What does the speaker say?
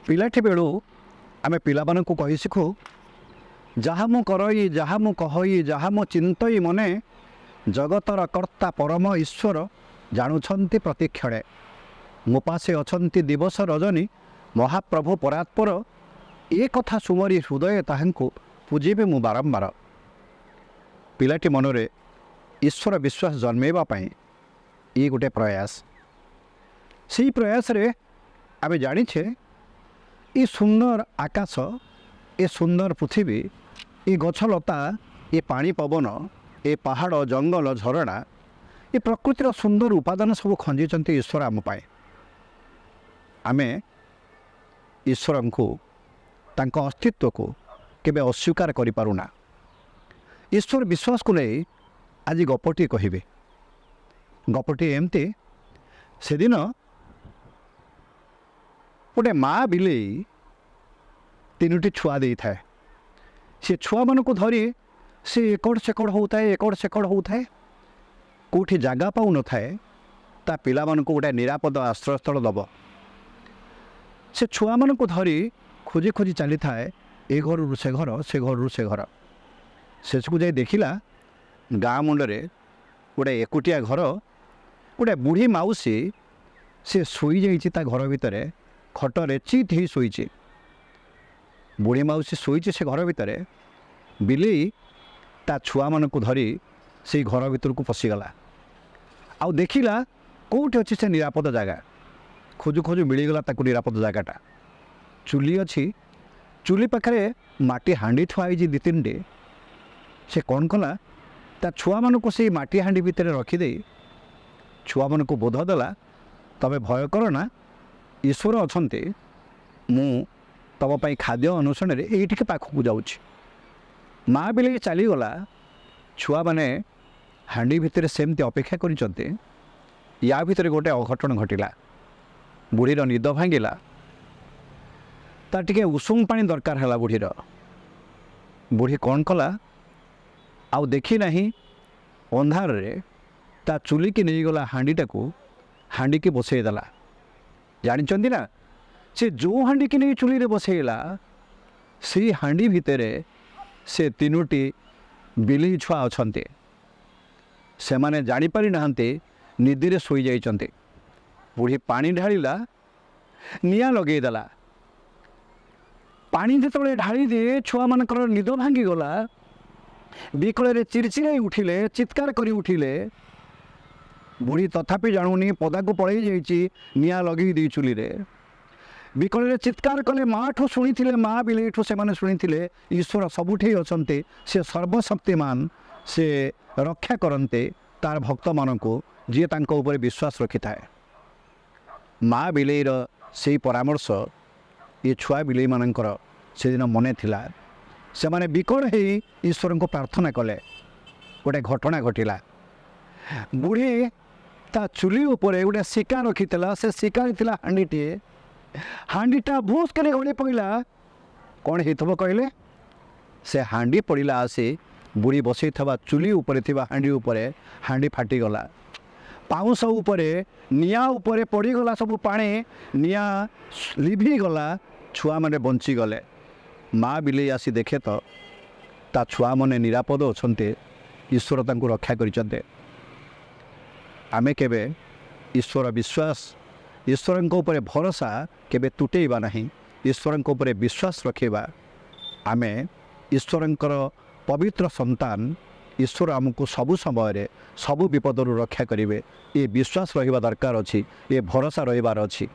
ପିଲାଟି ବେଳୁ ଆମେ ପିଲାମାନଙ୍କୁ କହି ଶିଖୁ, ଯାହା ମୁଁ କରଇ, ଯାହା ମୁଁ କହଇ, ଯାହା ମୁଁ ଚିନ୍ତଇ ମନେ, ଜଗତର କର୍ତ୍ତା ପରମ ଈଶ୍ୱର ଜାଣୁଛନ୍ତି ପ୍ରତିକ୍ଷଣେ। ମୋ ପାଶେ ଅଛନ୍ତି ଦିବସ ରଜନୀ ମହାପ୍ରଭୁ ପରାତ୍ପର, ଏ କଥା ସୁମରି ହୃଦୟ ତାହାଙ୍କୁ ପୂଜିବେ ମୁଁ ବାରମ୍ବାର। ପିଲାଟି ମନରେ ଈଶ୍ୱର ବିଶ୍ୱାସ ଜନ୍ମାଇବା ପାଇଁ ଇଏ ଗୋଟେ ପ୍ରୟାସ। ସେଇ ପ୍ରୟାସରେ ଆମେ ଜାଣିଛେ, ଏ ସୁନ୍ଦର ଆକାଶ, ଏ ସୁନ୍ଦର ପୃଥିବୀ, ଏ ଗଛଲତା, ଏ ପାଣି ପବନ, ଏ ପାହାଡ଼, ଜଙ୍ଗଲ, ଝରଣା, ଏ ପ୍ରକୃତିର ସୁନ୍ଦର ଉପାଦାନ ସବୁ ଖଞ୍ଜିଛନ୍ତି ଈଶ୍ୱର ଆମ ପାଇଁ। ଆମେ ଈଶ୍ୱରଙ୍କୁ, ତାଙ୍କ ଅସ୍ତିତ୍ୱକୁ କେବେ ଅସ୍ୱୀକାର କରିପାରୁନା। ଈଶ୍ୱର ବିଶ୍ୱାସକୁ ନେଇ ଆଜି ଗପଟିଏ କହିବି। ଗପଟି ଏମିତି। ସେଦିନ ଗୋଟେ ମା ବିଲେଇ ତିନୋଟି ଛୁଆ ଦେଇଥାଏ। ସେ ଛୁଆମାନଙ୍କୁ ଧରି ସେ ଏକଡ଼ ସେକଡ଼ ହେଉଥାଏ, ଏକଡ଼ ସେକଡ଼ ହେଉଥାଏ, କେଉଁଠି ଜାଗା ପାଉନଥାଏ ତା ପିଲାମାନଙ୍କୁ ଗୋଟେ ନିରାପଦ ଆଶ୍ରୟସ୍ଥଳ ଦେବ। ସେ ଛୁଆମାନଙ୍କୁ ଧରି ଖୋଜି ଖୋଜି ଚାଲିଥାଏ ଏ ଘରରୁ ସେ ଘର, ସେ ଘରରୁ ସେ ଘର। ଶେଷକୁ ଯାଇ ଦେଖିଲା, ଗାଁ ମୁଣ୍ଡରେ ଗୋଟେ ଏକୁଟିଆ ଘର, ଗୋଟେ ବୁଢ଼ୀ ମାଉସୀ ସେ ଶୋଇଯାଇଛି ତା ଘର ଭିତରେ, ଖଟରେ ଚିତ୍ ହେଇ ଶୋଇଛି। ବୁଢ଼ୀ ମାଉସୀ ଶୋଇଛି ସେ ଘର ଭିତରେ। ବିଲେଇ ତା ଛୁଆମାନଙ୍କୁ ଧରି ସେଇ ଘର ଭିତରକୁ ପଶିଗଲା ଆଉ ଦେଖିଲା କେଉଁଠି ଅଛି ସେ ନିରାପଦ ଜାଗା। ଖୋଜୁ ଖୋଜୁ ମିଳିଗଲା ତାକୁ ନିରାପଦ ଜାଗାଟା। ଚୁଲି ଅଛି, ଚୁଲି ପାଖରେ ମାଟି ହାଣ୍ଡି ଥୁଆ ହେଇଛି ଦୁଇ ତିନିଟି। ସେ କ'ଣ କଲା? ତା ଛୁଆମାନଙ୍କୁ ସେଇ ମାଟି ହାଣ୍ଡି ଭିତରେ ରଖିଦେଇ ଛୁଆମାନଙ୍କୁ ବୋଧ ଦେଲା, ତମେ ଭୟ କର ନା, ଈଶ୍ୱର ଅଛନ୍ତି, ମୁଁ ତମ ପାଇଁ ଖାଦ୍ୟ ଅନ୍ୱେଷଣରେ ଏଇଠିକି ପାଖକୁ ଯାଉଛି। ମା ବିଲେଇ ଚାଲିଗଲା। ଛୁଆମାନେ ହାଣ୍ଡି ଭିତରେ ସେମିତି ଅପେକ୍ଷା କରିଛନ୍ତି। ୟା ଭିତରେ ଗୋଟେ ଅଘଟଣ ଘଟିଲା। ବୁଢ଼ୀର ନିଦ ଭାଙ୍ଗିଲା। ତାର ଟିକେ ଉଷୁମ ପାଣି ଦରକାର ହେଲା ବୁଢ଼ୀର। ବୁଢ଼ୀ କ'ଣ କଲା? ଆଉ ଦେଖି ନାହିଁ, ଅନ୍ଧାରରେ ତା ଚୁଲିକି ନେଇଗଲା ହାଣ୍ଡିଟାକୁ, ହାଣ୍ଡିକି ବସେଇଦେଲା। ଜାଣିଛନ୍ତି ନା, ସେ ଯେଉଁ ହାଣ୍ଡିକି ନେଇ ଚୁଲିରେ ବସେଇଲା, ସେଇ ହାଣ୍ଡି ଭିତରେ ସେ ତିନୋଟି ବିଲେଇ ଛୁଆ ଅଛନ୍ତି। ସେମାନେ ଜାଣିପାରି ନାହାନ୍ତି, ନିଦିରେ ଶୋଇଯାଇଛନ୍ତି। ବୁଢ଼ୀ ପାଣି ଢାଳିଲା, ନିଆଁ ଲଗେଇଦେଲା। ପାଣି ଯେତେବେଳେ ଢାଳିଦିଏ, ଛୁଆମାନଙ୍କର ନିଦ ଭାଙ୍ଗିଗଲା। ବିକଳରେ ଚିରଚିରାଇ ଉଠିଲେ, ଚିତ୍କାର କରି ଉଠିଲେ। ବୁଢ଼ୀ ତଥାପି ଜାଣୁନି, ପଦାକୁ ପଳେଇ ଯାଇଛି, ନିଆଁ ଲଗେଇ ଦେଇ ଚୁଲିରେ। ବିକଳରେ ଚିତ୍କାର କଲେ। ମାଠୁ ଶୁଣିଥିଲେ, ମା ବିଲେଇଠୁ ସେମାନେ ଶୁଣିଥିଲେ, ଈଶ୍ୱର ସବୁଠି ଅଛନ୍ତି, ସେ ସର୍ବଶକ୍ତିମାନ, ସେ ରକ୍ଷା କରନ୍ତି ତାର ଭକ୍ତମାନଙ୍କୁ, ଯିଏ ତାଙ୍କ ଉପରେ ବିଶ୍ୱାସ ରଖିଥାଏ। ମା ବିଲେଇର ସେଇ ପରାମର୍ଶ ଏ ଛୁଆ ବିଲେଇମାନଙ୍କର ସେଦିନ ମନେ ଥିଲା। ସେମାନେ ବିକଳ ହେଇ ଈଶ୍ୱରଙ୍କୁ ପ୍ରାର୍ଥନା କଲେ। ଗୋଟେ ଘଟଣା ଘଟିଲା। ବୁଢ଼ୀ ତା ଚୁଲି ଉପରେ ଗୋଟେ ଶିକା ରଖିଥିଲା। ସେ ଶିକାରେ ଥିଲା ହାଣ୍ଡିଟିଏ। ହାଣ୍ଡିଟା ଭୁସ୍ କରି ଗଳି ପଡ଼ିଲା। କ'ଣ ହେଇଥିବ କହିଲେ? ସେ ହାଣ୍ଡି ପଡ଼ିଲା ଆସି ବୁଢ଼ୀ ବସେଇଥିବା ଚୁଲି ଉପରେ ଥିବା ହାଣ୍ଡି ଉପରେ। ହାଣ୍ଡି ଫାଟିଗଲା। ପାଉଁଶ ଉପରେ, ନିଆଁ ଉପରେ ପଡ଼ିଗଲା ସବୁ ପାଣି। ନିଆଁ ଲିଭିଗଲା, ଛୁଆମାନେ ବଞ୍ଚିଗଲେ। ମା ବିଲେଇ ଆସି ଦେଖେ ତ ତା ଛୁଆମାନେ ନିରାପଦ ଅଛନ୍ତି, ଈଶ୍ୱର ତାଙ୍କୁ ରକ୍ଷା କରିଛନ୍ତି। ଆମେ କେବେ ଈଶ୍ୱର ବିଶ୍ୱାସ, ଈଶ୍ୱରଙ୍କ ଉପରେ ଭରସା କେବେ ତୁଟେଇବା ନାହିଁ। ଈଶ୍ୱରଙ୍କ ଉପରେ ବିଶ୍ୱାସ ରଖିବା। ଆମେ ଈଶ୍ୱରଙ୍କର ପବିତ୍ର ସନ୍ତାନ। ଈଶ୍ୱର ଆମକୁ ସବୁ ସମୟରେ ସବୁ ବିପଦରୁ ରକ୍ଷା କରିବେ, ଏ ବିଶ୍ୱାସ ରହିବା ଦରକାର ଅଛି, ଏ ଭରସା ରହିବାର ଅଛି।